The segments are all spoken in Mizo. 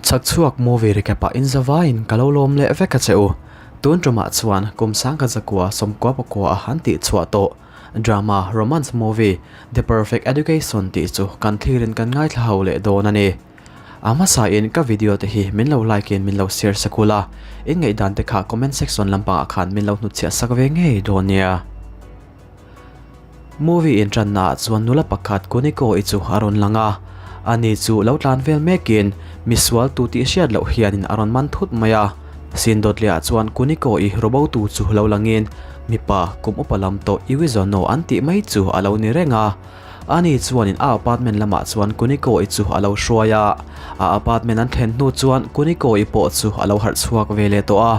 Chhakchhuak movie recap ah inzavaiin ka lo lawm leh vek a che u. Tun tumah chuan kum sangkhat zakua sawmkua pakua a han tih chhuah tawh drama romance movie The Perfect Education tih chu kan thlirin kan ngaithla ho leh dawn a ni. A hmasa in ka video te hi min lo like in min lo share sak ula, in ngaihdan te kha comment section lampangah khan min lo hnutchhiah sak ve ngei dawn nia. Movie in tanna ah chuan nula pakhat Kuniko i chu a rawn lang a, ani chu lo tlan vel mekin misual tu tih hriat loh hianin a rawn man thut mai a. Sin dawt leh ah chuan Kuniko i robo tu chu lo langin mipa kum upa lam tawh Iwizono an tih mai chu a lo ni reng a. Ani chuanin a apartment lamah chuan Kuniko-i chu a lo hruai a, a apartment an thlen hnu chuan Kuniko-i pawh chu a lo harh chhuak ve leh tawh a.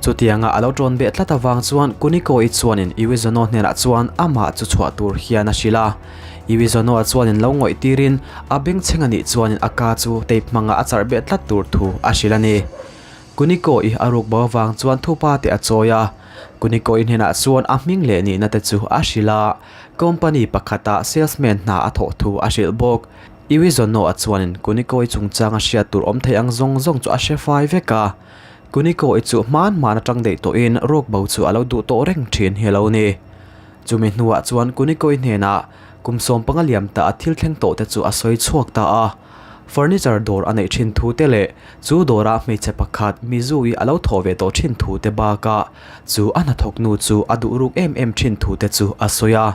Chutianga a lo tawn beh tlat avang chuan Kuniko-i chuanin Iwizono hnenah chuan amah chu chhuah tur hian a hrilh a. Iwizono-a chuanin lo ngawih tirin a bengchheng anih chuanin a ka chu tape hmanga a charh beh tlat tur thu a hrilh a ni. Kuniko-i a ruk bo avang chuan thupa te a chawi a, Kuniko-i hnenah chuan a hming leh nihna te chu a hrilh a. Company pakhata salesman hna a thawh thu a hrilh bawk. Iwizono-a chuanin Kuniko-i chungchang a hriat tur awm thei ang zawng zawng chu a hre fai vek a. Kuniko-i chu hman hman atang daih tawhin ruk bo chu a lo duh tawh reng thin hi a lo ni. Chumi hnuah chuan Kuniko-i hnenah kum sawmpanga liam ta a thil thleng tawh te chu a sawi chhuak ta a. Furniture dawr a neih thin thu te leh chu dawra hmeichhe pakhat Mizui a lo thawh ve tawh thin thu te bakah Chu a hnathawk nu chu a duh ruk em em thin thu te chu a sawi a.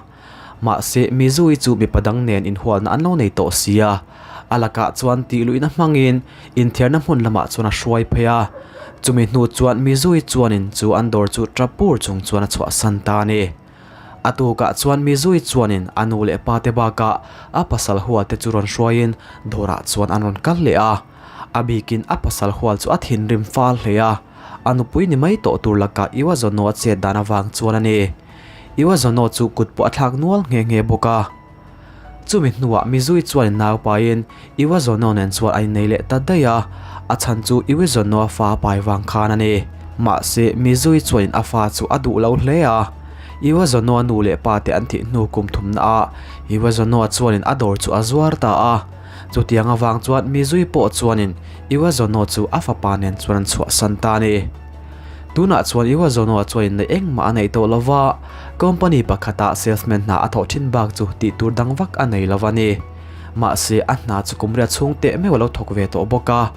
Mahse, Mizui chu mipa dang nen inhualna an lo nei tawh si a. A lakah chuan tih luihna hmangin inthiarna hmun lamah chuan a hruai phei a. Chumi hnu chuan Mizui chuanin chu an dawr chu tap pur chung chuan a chhuahsan ta a ni. A tukah chuan Mizui chuanin a nu leh pa te bakah a pasal hual te chu rawn hruaiin dawrah chuan an rawn kal leh a. A bikin a pasal hual chu a thinrim fal hle a. A nupui ni mai tawh tur lakah Iwazono a chet dan avang chuan a ni. Iwazono chu kut pawh a thlak nual nghe nghe bawk a. Chumi hnuah Mizui chuan nau paiin Iwazono nen chuan a innei leh ta daih a, a chhan chu Iwizono a fa pai vang khan a ni. Mahse, Mizui chuanin a fa chu a duh lo hle a. Iwazono a nu leh pa te an thih hnu kum thumna ah Iwazono chuanin a dawr chu a zuar ta a. Chutiang avang chuan Mizui pawh chuanin Iwazono chu a fapa nen chuan an chhuahsan ta a ni. Tunah chuan Iwazono chuan inneih engmah a neih tawh lo va, company pakhata salesman hna a thawh thin bak chu tih tur dang vak a nei lo a ni. Mahse, a hna chu kum riat chhung teh meuh a lo thawk ve tawh bawk a.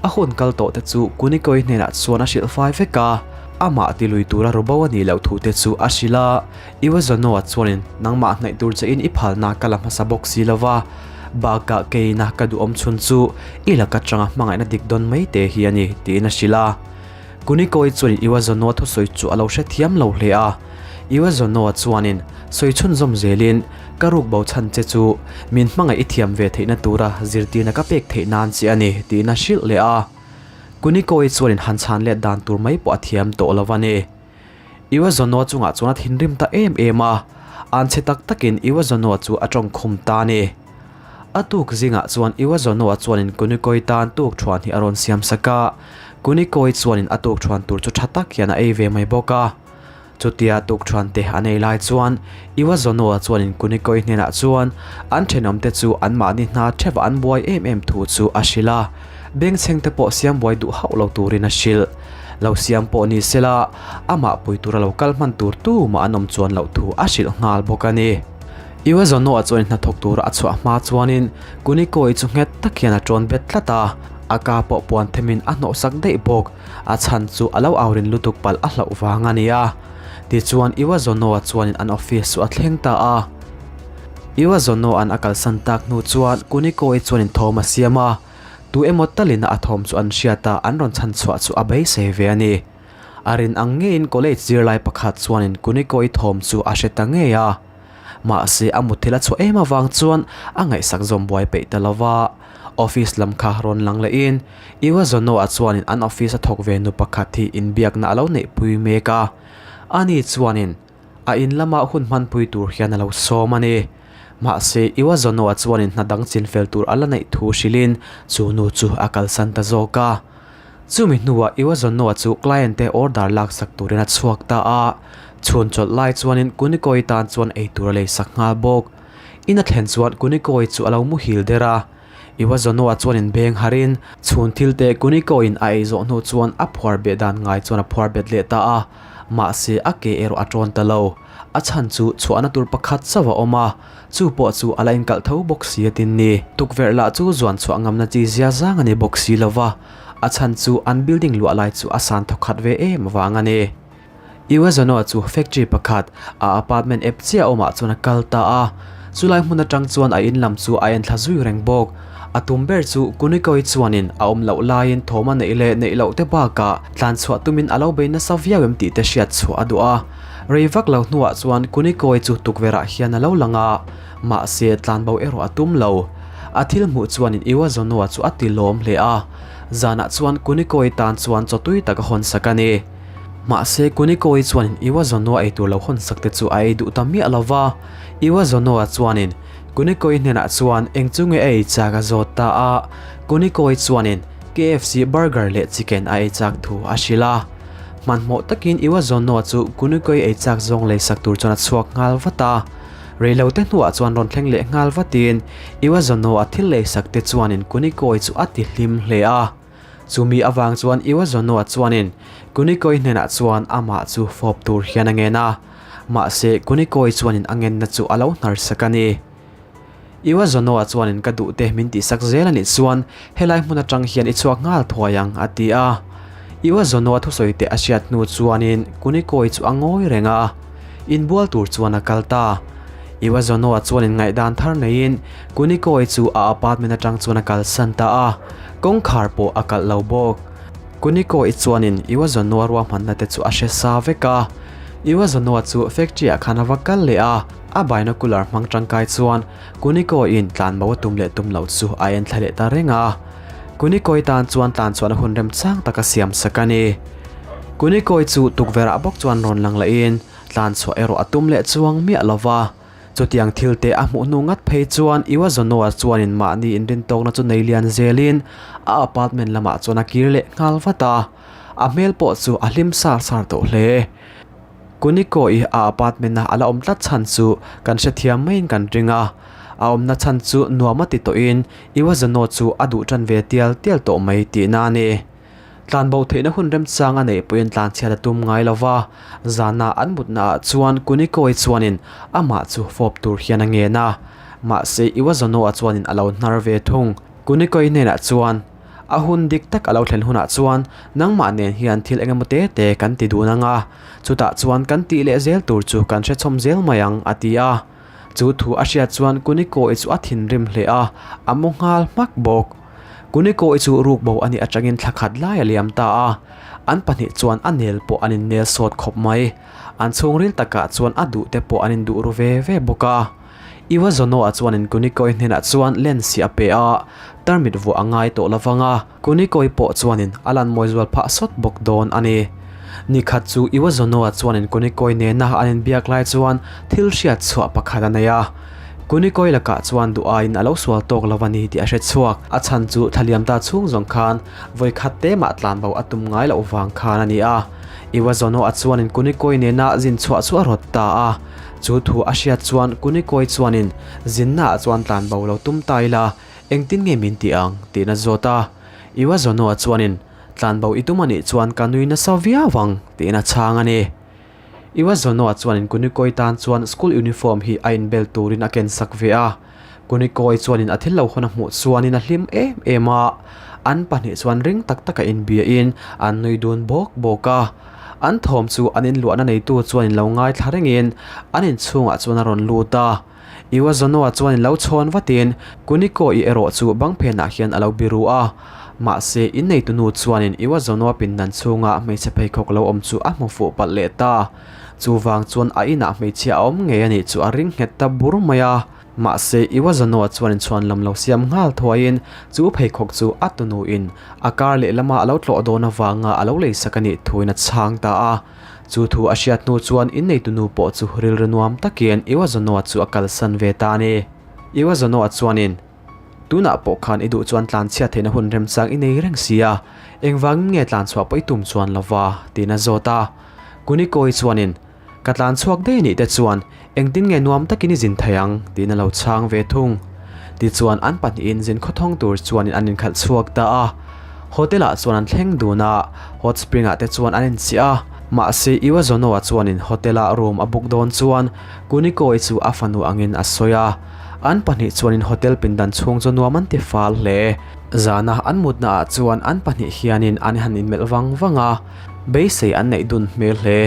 A hun kal tawh te chu Kunikoi hnenah chuan a hrilh fai vek a, amah ti lui tura rubo a nih loh thu te chu a hrilh a. Iwazono-a chuanin nangmah hnaih tur chein i phalna ka la hmasa bawk si lo va, bakah keina ka duhawm chhun chu i laka changa hmangaihna dik dawn mai te hi a ni, tiin a hrilh a. Kunikoi chuanin Iwazono-a thusawi chu a lo hrethiam lo hle a. Iwazono-a chuanin sawi chhunzawm zelin, Ka ruk bo chhan che chu min hmangaih i thiam ve theihna tura zirtirna ka pek theih nan che a ni, tiin a hrilh leh a. Kunikoi chuanin han chhan let dan tur mai pawh a thiam tawh lo a ni. Iwazono chungah chuan a thinrim ta em em a, an chhe tak takin Iwazono chu a tawngkhum ta a ni. A tuk zingah chuan Iwazono chuanin Kunikoi tan tuk thuan hi a rawn siam sak a, Kunikoi chuanin a tuk thuan tur chu tha tak hian a ei ve mai bawk a. Chutia tuk thuan te an ei lai chuan Iwazono chuanin Kunikoi hnenah chuan an thenawmte chu anmahni hna theuh an buai em em thu chu a hrilh a, bengchheng te pawh siam buai duh hauh lo turin a hrilh. Lo siam pawh ni sela, amah pui tura lo kal hman tur tumah an awm chuan loh thu a hrilh nghal bawk a ni. Iwazono-a chuan hnathawk tura a chhuah hma chuanin Kuniko-i chu nghet tak hian a tawn bet tlat a, a ka pawh puan themin a hnawhsak daih bawk. A chhan chu a lo aurin lutuk palh a hlauh vang a ni a. Tichuan Iwazono-a chuanin an office chu a thleng ta a. Iwazono-a'n a kalsan tak hnu chuan Kuniko-i chuanin thawm a siam a. Tu emaw talin a thawm chu an hriat a, an rawn chhan chhuah chu a beisei ve a ni. A rin ang ngeiin college zirlai pakhat chuanin Kuniko-i thawm chu a hre ta ngei a. Mahse a muthilh a chhuah em avang chuan a ngaihsak zawm buai peih ta lo va. Office lam kha rawn lang lehin Iwazono-a chuanin an office a thawk ve nu pakhat hi inbiakna a lo neihpui mek a. Ani chuanin A in lama hun hmanpui tur hian a lo sawm a ni. Mahse, Iwazono-a chuanin hna dang chinfel tur a la neih thu hrilhin chu nu chu a kalsan ta zawk a. Chumi hnuah Iwazono-a chu client te order laksak turin a chhuak ta a. Chhun chawlh lai chuanin Kuniko-i tan chuan eitur a leisak nghal bawk. In a thlen chuan Kuniko-i chu a lo muhil der a. Iwazono-a chuan inbeng harin chhun thil te Kuniko-in a ei zawh hnu chuan a phuar beh dan ngai chuan a phuar bet leh ta a, mahse a ke erawh a ṭawn ta lo. A chhan chu chhuahna tur pakhat chauh a awm a, chu pawh chu a la inkalh tho bawk si a tin ni. Tukverh lah chu zuan chhuah ngamna chi zia zang a ni bawk si lo va, a chhan chu an building luah lai chu a san thawkhat ve em vang a ni. Iwazono chu factory pakhat a apartment ep chiah awmah chuan a kal ta a, chulai hmun atang chuan a in lam chu a enthla zui reng bawk. A tum ber chu Kunikoi chuanin a awm loh laiin thawm a neih leh neih loh te bakah tlan chhuah tumin a lo bei nasa viau em tih te hriat chhuah a duh a. Rei vak lo hnuah chuan Kunikoi chu tukverhah hian a lo lang a, mahse tlanbo erawh a tum lo. A thil hmuh chuanin Iwazono chu a ti lawm hle a, zanah chuan Kunikoi tan chuan chaw tui tak a hawnsak a ni. Mahse, Kuniko-i chuanin Iwazono-a eitur lo hawnsak te chu a ei duh ta miah lo va. Iwazono-a chuanin Kuniko-i hnenah chuan eng chu nge a ei chak a zawt ta a. Kuniko-i chuanin KFC burger leh chicken a ei chak thu a hrilh a. Hmanhmawh takin Iwazono-a chu Kuniko-i ei chak zawng leisak tur chuan a chhuak nghal vat a. Reilote hnuah chuan rawn thleng leh nghal vatin Iwazono-a thil leisak te chuanin Kuniko-i chu a ti hlim hle a. Chumi avang chuan Iwazonoa chuanin Kunikoi hnenah chuan amah chu fawp tur hian a ngen a, mahse Kunikoi chuanin a ngenna chu a lo hnar sak a ni. Iwazonoa chuanin ka duhte min tihsak zel a nih chuan helai hmun atang hian i chhuak nghal thuai ang a ti a. Iwazonoa thusawi te a hriat hnu chuanin Kunikoi chu a ngawi reng a, inbual tur chuan a kal ta. Iwazonoa chuanin ngaihdan thar neiin Kunikoi chu a apartment atang chuan a kalsan ta a, kawngkhar pawh a kalh lo bawk. Kunikoi chuanin Iwazonoa ruahmanna te chu a hre sa vek a. Iwazonoa chu factory ah khan a va kal leh a, a binocular hmang tangkai chuan Kunikoiin tlanbo a tum leh tum loh chu a en thla leh ta reng a. Kunikoi tan chuan tlan chhuahna hun remchang tak a siam sak a ni. Kunikoi chu tukverh ah bawk chuan rawn lang lehin tlan chhuah erawh a tum leh chuang miah lo va. Chutiang thil te a hmuh hnu ngat phei chuan Iwazonoa chuanin mahni inrintawkna chu nei lian zelin a apartment lamah chuan a kir leh nghal vat a, a hmel pawh chu a hlim sar sar tawh hle. Kuniko-i a apartment-a a la awm tlat chhan chu kan hrethiam maiin kan ring a, a awmna chhan chu nuam a ti tawhin Iwazono chu a duh tan ve tial tial tawh mai tihna a ni. Tlanbo theihna hun remchang a neih pawhin tlanchhiat a tum ngai lo va, zana an mutnaah chuan Kuniko-i chuanin amah chu fawp tur hian a ngen a, mahse Iwazono-a chuanin a lo hnar ve thung. Kuniko-i hnenah chuan, A hun dik tak a lo thlen hunah chuan nangmah nen hian thil eng emaw te te kan ti dun ang a, chutah chuan kan tih leh zel tur chu kan hrechhawm zel mai ang, a ti a. Chu thu a hriat chuan Kuniko-i chu a thinrim hle a, a mu nghal hmak bawk. Kuniko-i chu ruk bo a nih atangin thla khat lai a liam ta a, an pahnih chuan a nel pawh an innel sawt khawp mai. An chhungril takah chuan a duh te pawh an induh ru ve ve bawk a. Iwazono-a chuanin Kuniko-i hnenah chuan lens hi a pe a, tarmit vuah a ngai tawh lovang a, Kuniko-i pawh chuanin a lan mawi zual phah sawt bawk dawn a ni. Nikhat chu Iwazono-a chuanin Kuniko-i nena an inbiak lai chuan thil hriat chhuah pakhat a nei a. Kuniko-i lakah chuan duh aiin a lo sual tawk lo a ni tih a hre chhuak. A chhan chu thlaliam ta chhung zawng khan vawikhat te mah tlanbo a tum ngai loh vang khan a ni a. Iwazono-a chuanin Kuniko-i nena zin chhuah chu a rawt ta a. Chu thu a hriat chuan Kuniko-i chuanin zinnaah chuan tlanbo lo tum ta ila engtin nge min tih ang tiin a zawt a. Iwazono-a chuanin Tlanbo i tum a nih chuan ka nui nasa viau ang tiin a chhang a ni. Iwazono-a chuanin Kunikoi tan chuan school uniform hi a inbel turin a ken sak ve a. Kunikoi chuanin a thil lo hawn a hmuh chuanin a hlim em em a. An pahnih chuan ring tak taka inbiain an nui dun bawk bawk a. An thawm chu an inluahna neitu chuanin lo ngaithla rengin an inchhungah chuan a rawn lut a. Iwazonoa chuan lo chhawn vatin Kuniko-i erawh chu bang phenah hian a lo biru a. Mahse, inneitunu chuanin Iwazonoa pindan chhunga hmeichhe pheikhawk lo awm chu a hmu fuh palh leh ta. Chuvang chuan a inah hmeichhia a awm ngei a nih chu a ring nghet ta bur mai a. Mahse, Iwazonoa chuanin chhuan lam lo siam nghal thuaiin chu pheikhawk chu a tunuin a kar lehlama a lo tlawh dawn avanga a lo leisak a nih thuin a chhang ta a. Chu thu a hriat hnu chuan inneitu nu pawh chu rilru nuam takin Iwazonoa chu a kalsan ve ta a ni. Iwazonoa chuanin, Tunah pawh khan i duh chuan tlanchhiat theihna hun remchang i nei reng si a, engvangin nge tlanchhuah pawh i tum chuan lo va? tiin a zawt a. Kuniko-i chuanin, Ka tlanchhuak daih anih te chuan engtin nge nuam takin i zin thei ang? tiin a lo chhang ve thung. Tichuan an pahnihin zin khawthawng tur chuanin an inkhalh chhuak ta a. Hotel ah chuan an thleng dun a, hot spring ah te chuan an inchiah a. Mahse Iwazono-a chuanin hotel ah room a book dawn chuan Kuniko-i chu a fanu angin a sawi a. An pahnih chuanin hotel pindan chhung chu nuam an ti fal hle. Zana an mutna ah chuan an pahnih hianin an han inmelh vang vang a, beisei an neih dun hmel hle.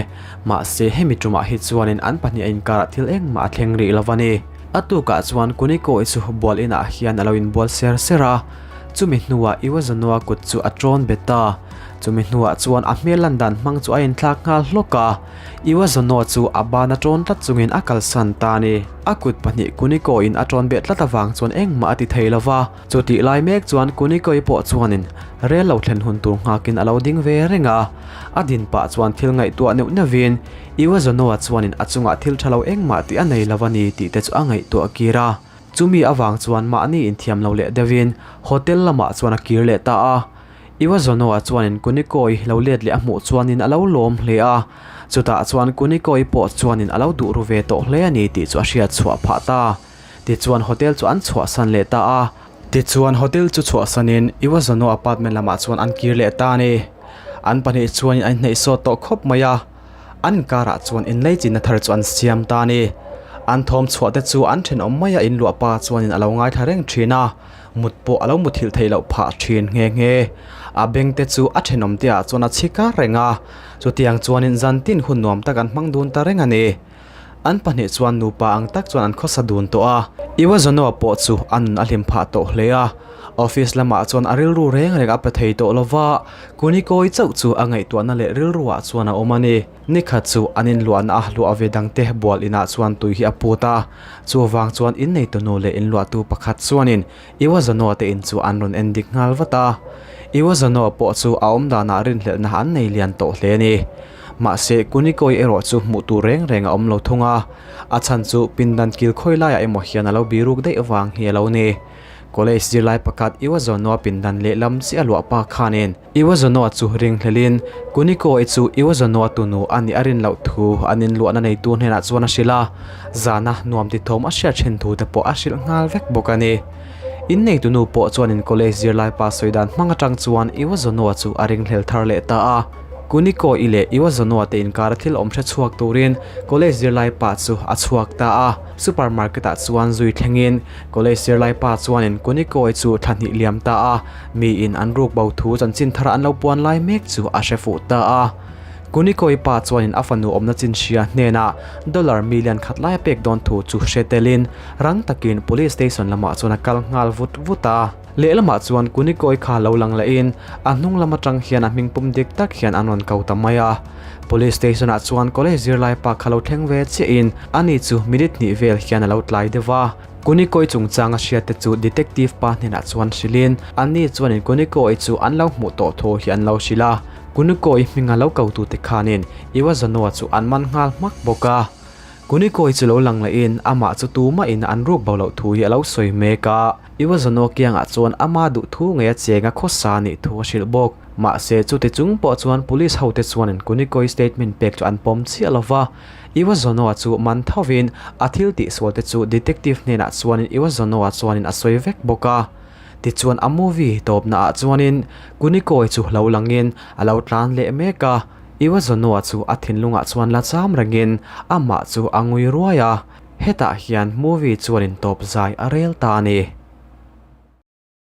Mahse hemi tumah hi chuanin an pahnih a inkarah thil engmah a thleng rih lo a ni. A tukah chuan Kuniko-i chu bual inah hian a lo inbual ser ser a, chumi hnuah Iwazonoa kut chu a tawn bet a. Chumi hnuah chuan a hmel lan dan hmang chu a inthlak nghal hlawk a, Iwazonoa chu a ban a tawn tlat chungin a kalsan ta a ni. A kut pahnih Kuniko-in a tawn beh tlat avang chuan engmah a ti thei lo va, chutih lai mek chuan Kuniko-i pawh chuanin rel lo thlen hun tur nghakin a lo ding ve reng a. A din pah chuan thil ngaihtuah neuh neuhin Iwazonoa chuanin a chungah thil tha lo engmah tih a nei lo a ni tih te chu a ngaihtuah kir a. Chumi avang chuan mahni inthiam lo leh deuhin hotel lamah chuan a kir leh ta a. Iwazonoa chuanin Kuniko-i lo let leh a hmuh chuanin a lo lawm hle a. Chutah chuan Kuniko-i pawh chuanin a lo duh ru ve tawh hle a ni tih chu a hriat chhuah phah ta. Tichuan hotel chu an chhuahsan leh ta a. Tichuan hotel chu chhuahsanin Iwazono apartment lamah chuan an kir leh ta a ni. An pahnih chuanin an inhneih sawt tawh khawp mai a. An inkarah chuan inleichinna thar chu an siam ta a ni. An thawm chhuah te chu an thenawm maia inluah pa chuanin a lo ngaithla reng thin a, mut pawh a lo muthilh theih loh phah thin nghe nghe. A beng te chu a thenawm te ah chuan a chhi kar reng a, chutiang chuanin zantin hun nuam tak an hmang dun ta reng a ni. An pahnih chuan nupa ang tak chuan an khawsa dun tawh a, Iwazonoa pawh chu a nun a hlim phah tawh hle a. Office lamah chuan a rilru reng reng a pe thei tawh lo va, Kunikawi chauh chu a ngaihtuahna leh rilruah chuan a awm a ni. Nikhat chu an inluahna a hluah ve dangte bual inah chuan tui hi a put a, chuvang chuan inneitunu leh inluahtu pakhat chuanin Iwazonoa te in chu an rawn en dik nghal vat a. Iwazonoa pawh chu a awmdanah rinhlelhna an nei lian tawh hle a ni. Mahse, Kunikawi erawh chu hmuh tur reng reng a awm lo thung a, a chhan chu pindan kil khawi laiah emaw hian a lo biruk daih vang hi a lo ni. College zirlai pakhat Iwazonoa pindan lehlam chiah a luah pa khanin Iwazonoa chu ringhlelin Kunikawi chu Iwazonoa tunu a nih a rin loh thu an inluahna neitu hnenah chuan a hrilh a, zana nuam ti thawm a hriat thin thu te pawh a hrilh nghal vek bawk a ni. Inneitunu pawh chuanin college zirlai pa sawi dan hmang atang chuan Iwazonoa chu a ringhlel thar leh ta a. Kuniko-i leh Iwazonoa te inkara thil awm hre chhuak turin college zirlai pa chu a chhuak ta a. Supermarket ah chuan zui thlengin college zirlai pa chuanin Kuniko-i chu thla hnih liam ta a, miin an ruk bo thu chanchin thar an lo puan lai mek chu a hre fuh ta a. Kuniko-i pa chuanin a fanu awmna chin hria hnenah dollar million khat lai a pek dawn thu chu hre telin rang takin police station lamah chuan a kal nghal vut vut a. Lehlamah chuan Kunikawi kha lo lang lehin a hnung lam atang hian a hming pum dik tak hian an rawn ko ta mai a. Police station ah chuan college zirlai pa kha lo thleng ve chiahin ani chu minute hnih vel hian a lo tlai deuh a. Kunikawi chungchang a hriat te chu detective pa hnenah chuan hrilhin anni chuanin Kunikawi chu an lo hmuh tawh thu hi an lo hrilh a. Kunikawi hminga lo ko tute khanin Iwazanoa chu an man nghal hmak bawk a. Kunikawi chu lo lang lehin amah chu tumahin an ruk bo loh thu hi a lo sawi mek a. Iwazono kiangah chuan ama duh thu ngei a cheng a khawsa nih thu a hrilh bawk. Mahse, chuti chung pawh chuan police hote chuanin Kunikoi statement pek chu an pawm chiah lo va. Iwazono-a chu man thovin a thil tihsual te chu detective hnenah chuanin Iwazono-a chuanin a sawi vek bawk a. Tichuan a movie tawpna ah chuanin Kunikoi chu lo langin a lo tlan leh mek a. Iwazono-a chu a thinlungah chuan la cham rengin amah chu a ngui ruai a. Hetah hian movie chuanin tawp zai a rel ta a ni.